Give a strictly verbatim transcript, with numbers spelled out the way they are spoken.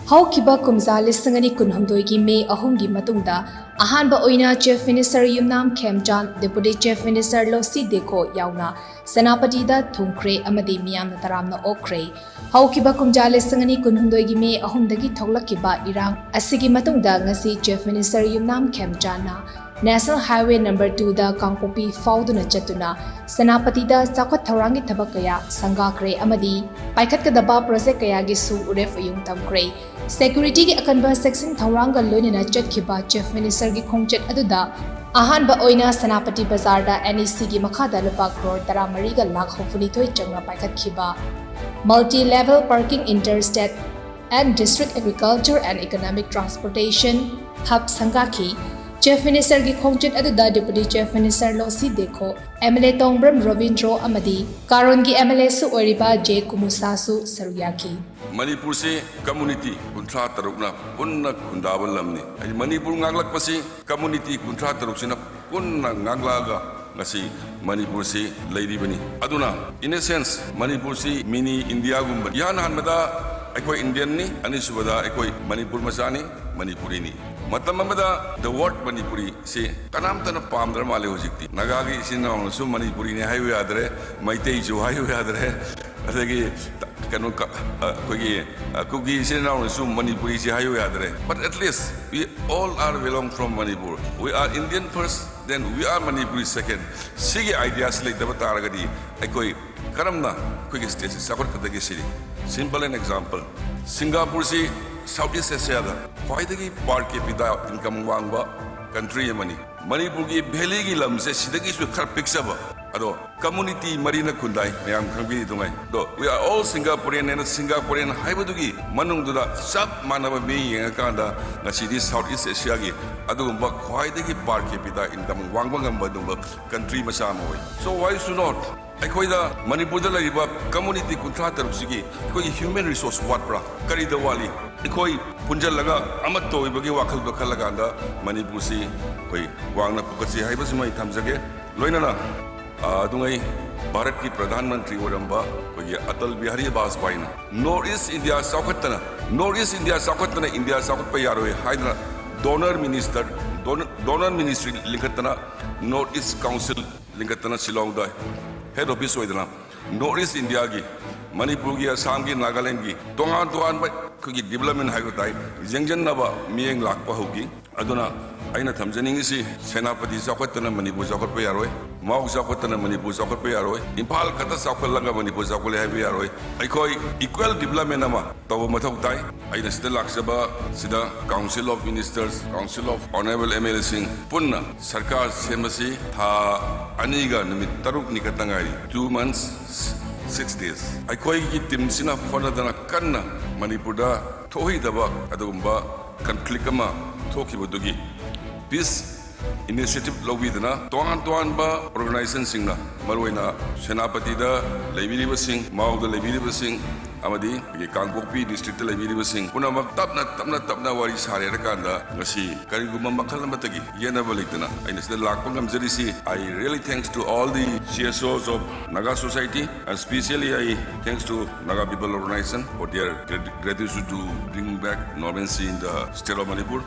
ꯍꯧꯈꯤꯕ ꯀꯨꯝꯖꯥ ꯂꯤꯁꯤꯡ ꯑꯅꯤ ꯀꯨꯟꯍꯨꯝꯗꯣꯏꯒꯤ ꯃꯦ ꯑꯍꯨꯝꯒꯤ ꯃꯇꯨꯡꯗ ꯑꯍꯥꯟꯕ ꯑꯣꯏꯅ Chief Minister ꯌꯨꯝꯅꯥꯝ ꯈꯦꯝꯆꯥꯟ, Deputy Chief Minister ꯂꯣꯁꯤ ꯗꯦꯈꯣ ꯌꯥꯎꯅ ꯁꯦꯅꯥꯄꯇꯤꯗ ꯊꯨꯡꯈ꯭ꯔꯦ ꯑꯃꯗꯤ ꯃꯤꯌꯥꯝꯅ ꯇꯔꯥꯝꯅ ꯑꯣꯛꯈ꯭ꯔꯦ꯫ ꯍꯧꯈꯤꯕ ꯀꯨꯝꯖꯥ ꯂꯤꯁꯤꯡ ꯑꯅꯤ ꯀꯨꯟꯍꯨꯝꯗꯣꯏꯒꯤ ꯃꯦ ꯑꯍꯨꯝꯗꯒꯤ ꯊꯣꯛꯂꯛꯈꯤꯕ ꯏꯔꯥꯡ ꯑꯁꯤꯒꯤ ꯃꯇꯨꯡꯗ ꯉꯁꯤ Chief Minister ꯌꯨꯝꯅꯥꯝ ꯈꯦꯝꯆꯥꯟꯅ National Highway number two ꯗ ꯀꯥꯡꯄꯣꯛꯄꯤ ꯐꯥꯎꯗꯨꯅ ꯆꯠꯇꯨꯅ ꯁꯦꯅꯥꯄꯇꯤꯗ ꯆꯥꯎꯈꯠ ꯊꯧꯔꯥꯡꯒꯤ ꯊꯕꯛ ꯀꯌꯥ ꯁꯪꯒꯥꯈ꯭ꯔꯦ ꯑꯃꯗꯤ ꯄꯥꯏꯈꯠꯀꯗꯕ project ꯀꯌꯥꯒꯤꯁꯨ ꯎꯔꯦꯞ ꯑꯌꯨꯡ ꯊꯝꯈ꯭ꯔꯦ꯫ Security ꯒꯤ ꯑꯀꯟꯕ ꯆꯦꯛꯁꯤꯟ ꯊꯧꯔꯥꯡꯒ ꯂꯣꯏꯅꯅ ꯆꯠꯈꯤꯕ Chief Minister ꯒꯤ ꯈꯣꯡꯆꯠ ꯑꯗꯨꯗ ꯑꯍꯥꯟꯕ ꯑꯣꯏꯅ ꯁꯦꯅꯥꯄꯇꯤ ꯕꯖꯥꯔꯗ N E C ꯒꯤ ꯃꯈꯥꯗ ꯂꯨꯄꯥ ꯀ꯭ꯔꯣꯔ ꯇꯔꯥꯃꯔꯤꯒ ꯂꯥꯈ ꯍꯨꯝꯐꯨꯅꯤꯊꯣꯏ ꯆꯪꯅ ꯄꯥꯏꯈꯠꯈꯤꯕ Multi Level Parking Inter State and District Agriculture and Economic Transportation Hub ꯁꯪꯒꯥꯈꯤ꯫ Chief Minister ꯒꯤ ꯈꯣꯡꯆꯠ ꯑꯗꯨꯗ Deputy Chief Minister ꯂꯣꯁꯤ ꯗꯦꯈꯣ, M L A ꯇꯣꯡꯕ꯭ꯔꯝ ꯔꯣꯕꯤꯟꯗ꯭ꯔꯣ ꯑꯃꯗꯤ ꯀꯥꯔꯣꯟꯒꯤ M L A ꯁꯨ ꯑꯣꯏꯔꯤꯕ ꯖꯦ ꯀꯨꯃꯨꯁꯥꯁꯨ ꯁꯔꯨꯛ ꯌꯥꯈꯤ꯫ ꯃꯅꯤꯄꯨꯔꯁꯤ community ꯀꯨꯟꯊ꯭ꯔꯥ ꯇꯔꯨꯛꯅ ꯄꯨꯟꯅ ꯈꯨꯟꯗꯥꯕ ꯂꯝꯅꯤ꯫ ꯍꯥꯏꯗꯤ ꯃꯅꯤꯄꯨꯔ ꯉꯥꯛꯂꯛꯄꯁꯤ community ꯀꯨꯟꯊ꯭ꯔꯥ ꯇꯔꯨꯛꯁꯤꯅ ꯄꯨꯟꯅ ꯉꯥꯛꯂꯛꯑꯒ ꯉꯁꯤ ꯃꯅꯤꯄꯨꯔꯁꯤ ꯂꯩꯔꯤꯕꯅꯤ꯫ ꯑꯗꯨꯅ, in a sense, ꯃꯅꯤꯄꯨꯔꯁꯤ mini India ꯒꯨꯝꯕꯅꯤ꯫ ꯏꯍꯥꯟ ꯍꯥꯟꯕꯗ ꯑꯩꯈꯣꯏ Indian ꯅꯤ, ꯑꯅꯤꯁꯨꯕꯗ ꯑꯩꯈꯣꯏ ꯃꯅꯤꯄꯨꯔ ꯃꯆꯥꯅꯤ, ꯃꯅꯤꯄꯨꯔꯤꯅꯤ꯫ ꯃꯇꯝ ꯑꯃꯗ the word ꯃꯅꯤꯄꯨꯔꯤ ꯁꯤ ꯀꯅꯥꯝꯇꯅ ꯄꯥꯝꯗ꯭ꯔ ꯃꯥꯜꯂꯦ ꯍꯧꯖꯤꯛꯇꯤ꯫ ꯅꯥꯒꯥꯒꯤ ꯏꯆꯤꯟ ꯏꯅꯥꯎꯅꯁꯨ ꯃꯅꯤꯄꯨꯔꯤꯅꯤ ꯍꯥꯏꯌꯨ ꯌꯥꯗ꯭ꯔꯦ, ꯃꯩꯇꯩꯁꯨ ꯍꯥꯏꯌꯨ ꯌꯥꯗ꯭ꯔꯦ, ꯑꯗꯒꯤ ꯀꯩꯅꯣ, ꯀ-, ꯑ, ꯑꯩꯈꯣꯏꯒꯤ, ꯑ, ꯀꯨꯀꯤ ꯏꯆꯤꯟ ꯏꯅꯥꯎꯅꯁꯨ ꯃꯅꯤꯄꯨꯔꯤꯁꯤ ꯍꯥꯏꯌꯨ ꯌꯥꯗ꯭ꯔꯦ꯫ But at least we all are belong from Manipur. We are Indian first, then we are Manipuri second. ꯁꯤꯒꯤ idea ꯁꯤ ꯂꯩꯇꯕ ꯇꯥꯔꯒꯗꯤ ꯑꯩꯈꯣꯏ ꯀꯔꯝꯅ ꯑꯩꯈꯣꯏꯒꯤ state ꯁꯤ ꯆꯥꯎꯈꯠꯀꯗꯒꯦ ꯁꯤꯅꯤ꯫ Simple an example, ꯁꯤꯡꯒꯥꯄꯨꯔꯁꯤ South East Asia ꯗ ꯈ꯭ꯋꯥꯏꯗꯒꯤ per capita income ꯋꯥꯡꯕ country ꯑꯃꯅꯤ꯫ ꯃꯅꯤꯄꯨꯔꯒꯤ valley ꯒꯤ ꯂꯝꯁꯦ ꯁꯤꯗꯒꯤꯁꯨ ꯈꯔ ꯄꯤꯛꯆꯕ, ꯑꯗꯣ community ꯃꯔꯤꯅ ꯈꯨꯟꯗꯥꯏ, ꯃꯌꯥꯝ ꯈꯪꯕꯤꯔꯤꯗꯨꯉꯥꯏ꯫ ꯑꯗꯣ we are all Singaporean and Singaporean ꯍꯥꯏꯕꯗꯨꯒꯤ ꯃꯅꯨꯡꯗꯨꯗ ꯆꯞ ꯃꯥꯟꯅꯕ ꯃꯤ ꯌꯦꯡꯉꯀꯥꯟꯗ ꯉꯁꯤꯗꯤ South East Asia ꯒꯤ ꯑꯗꯨꯒꯨꯝꯕ ꯈ꯭ꯋꯥꯏꯗꯒꯤ per capita income ꯋꯥꯡꯕ ꯉꯝꯕ ꯑꯗꯨꯒꯨꯝꯕ country ꯃꯆꯥ ꯑꯃ ꯑꯣꯏ꯫ So why should not? ꯑꯩꯈꯣꯏꯗ ꯃꯅꯤꯄꯨꯔꯗ ꯂꯩꯔꯤꯕ community ꯀꯨꯟꯊ꯭ꯔꯥ ꯇꯔꯨꯛꯁꯤꯒꯤ ꯑꯩꯈꯣꯏꯒꯤ human resource ꯋꯥꯠꯄ꯭ꯔꯥ? ꯀꯔꯤꯗ ꯋꯥꯠꯂꯤ? ꯑꯩꯈꯣꯏ ꯄꯨꯟꯖꯜꯂꯒ ꯑꯃꯠꯇ ꯑꯣꯏꯕꯒꯤ ꯋꯥꯈꯜꯗꯣ ꯈꯜꯂꯀꯥꯟꯗ ꯃꯅꯤꯄꯨꯔꯁꯤ ꯑꯩꯈꯣꯏ ꯋꯥꯡꯅ ꯄꯨꯈꯠꯁꯤ ꯍꯥꯏꯕꯁꯤꯃ ꯑꯩ ꯊꯝꯖꯒꯦ꯫ ꯂꯣꯏꯅꯅ, ꯑ, ꯑꯗꯨꯉꯩ ꯚꯥꯔꯠꯀꯤ ꯄ꯭ꯔꯙꯥꯟ ꯃꯟꯇ꯭ꯔꯤ ꯑꯣꯏꯔꯝꯕ ꯑꯩꯈꯣꯏꯒꯤ ꯑꯇꯜ ꯕꯤꯍꯥꯔꯤ ꯕꯥꯖꯄꯥꯏꯅ North East India ꯆꯥꯎꯈꯠꯇꯅ, North East India ꯆꯥꯎꯈꯠꯇꯅ ꯏꯟꯗꯤꯌꯥ ꯆꯥꯎꯈꯠꯄ ꯌꯥꯔꯣꯏ ꯍꯥꯏꯗꯅ donor minister, donor, donor ministry ꯂꯤꯡꯈꯠꯇꯅ North East Council ꯂꯤꯡꯈꯠꯇꯅ ꯁꯤꯂꯣꯡꯗ head office ꯑꯣꯏꯗꯅ North East Indiaꯒꯤ, ꯃꯅꯤꯄꯨꯔꯒꯤ, ꯑꯁꯥꯝꯒꯤ, ꯅꯥꯒꯥꯂꯦꯟꯒꯤ ꯇꯣꯉꯥꯟ ꯇꯣꯉꯥꯟꯕ ꯑꯩꯈꯣꯏꯒꯤ development ꯍꯥꯏꯕ ꯇꯥꯏ, ꯌꯦꯡꯁꯤꯟꯅꯕ ꯃꯤꯠꯌꯦꯡ ꯂꯥꯛꯄ ꯍꯧꯈꯤ꯫ ꯑꯗꯨꯅ ꯑꯩꯅ ꯊꯝꯖꯅꯤꯡꯉꯤꯁꯤ, ꯁꯦꯅꯥꯄꯇꯤ ꯆꯥꯎꯈꯠꯇꯅ ꯃꯅꯤꯄꯨꯔ ꯆꯥꯎꯈꯠꯄ ꯌꯥꯔꯣꯏ, ꯃꯥꯎ ꯆꯥꯎꯈꯠꯇꯅ ꯃꯅꯤꯄꯨꯔ ꯆꯥꯎꯈꯠꯄ ꯌꯥꯔꯣꯏ, ꯏꯝꯐꯥꯜ ꯈꯛꯇ ꯆꯥꯎꯈꯠꯂꯒ ꯃꯅꯤꯄꯨꯔ ꯆꯥꯎꯈꯠꯂꯦ ꯍꯥꯏꯕ ꯌꯥꯔꯣꯏ꯫ ꯑꯩꯈꯣꯏ equal development ꯑꯃ ꯇꯧꯕ ꯃꯊꯧ ꯇꯥꯏ꯫ ꯑꯩꯅ ꯁꯤꯗ ꯂꯥꯛꯆꯕ ꯁꯤꯗ Council of Ministers, Council of Honourable MLAꯁꯤꯡ ꯄꯨꯟꯅ ꯁꯔꯀꯥꯔ ꯁꯦꯝꯕꯁꯤ ꯊꯥ ꯑꯅꯤꯒ ꯅꯨꯃꯤꯠ ꯇꯔꯨꯛꯅꯤ ꯈꯛꯇ ꯉꯥꯏꯔꯤ, two months, six days꯫ ꯑꯩꯈꯣꯏꯒꯤ teamꯁꯤꯅ ꯍꯣꯠꯅꯗꯅ ꯀꯟꯅ ꯃꯅꯤꯄꯨꯔꯗ ꯊꯣꯛꯍꯩꯗꯕ ꯑꯗꯨꯒꯨꯝꯕ conflict ꯑꯃ ꯊꯣꯛꯈꯤꯕꯗꯨꯒꯤ peace initiative ꯂꯧꯕꯤꯗꯅ ꯇꯣꯉꯥꯟ ꯇꯣꯉꯥꯟꯕ organizationꯁꯤꯡꯅ, ꯃꯔꯨꯑꯣꯏꯅ ꯁꯦꯅꯥꯄꯇꯤꯗ ꯂꯩꯕꯤꯔꯤꯕꯁꯤꯡ, ꯃꯥꯎꯗ ꯂꯩꯕꯤꯔꯤꯕꯁꯤꯡ, ꯑꯃꯗꯤ ꯑꯩꯈꯣꯏꯒꯤ ꯀꯥꯡꯄꯣꯛꯄꯤ districtꯇ ꯂꯩꯕꯤꯔꯤꯕꯁꯤꯡ ꯄꯨꯝꯅꯃꯛ ꯇꯞꯅ ꯇꯞꯅ ꯇꯞꯅ ꯋꯥꯔꯤ ꯁꯥꯔꯦ ꯍꯥꯏꯔꯀꯥꯟꯗ ꯉꯁꯤ ꯀꯔꯤꯒꯨꯝꯕ ꯃꯈꯜ ꯑꯃꯠꯇꯒꯤ ꯌꯦꯠꯅꯕ ꯂꯩꯇꯅ ꯑꯩꯅ ꯁꯤꯗ ꯂꯥꯛꯄ ꯉꯝꯖꯔꯤꯁꯤ꯫ I really thanks to all the CSOs of Naga society, and specially I thanks to Naga People Organization for their grat-, gratitude to bring back normalcy in the state of Manipur.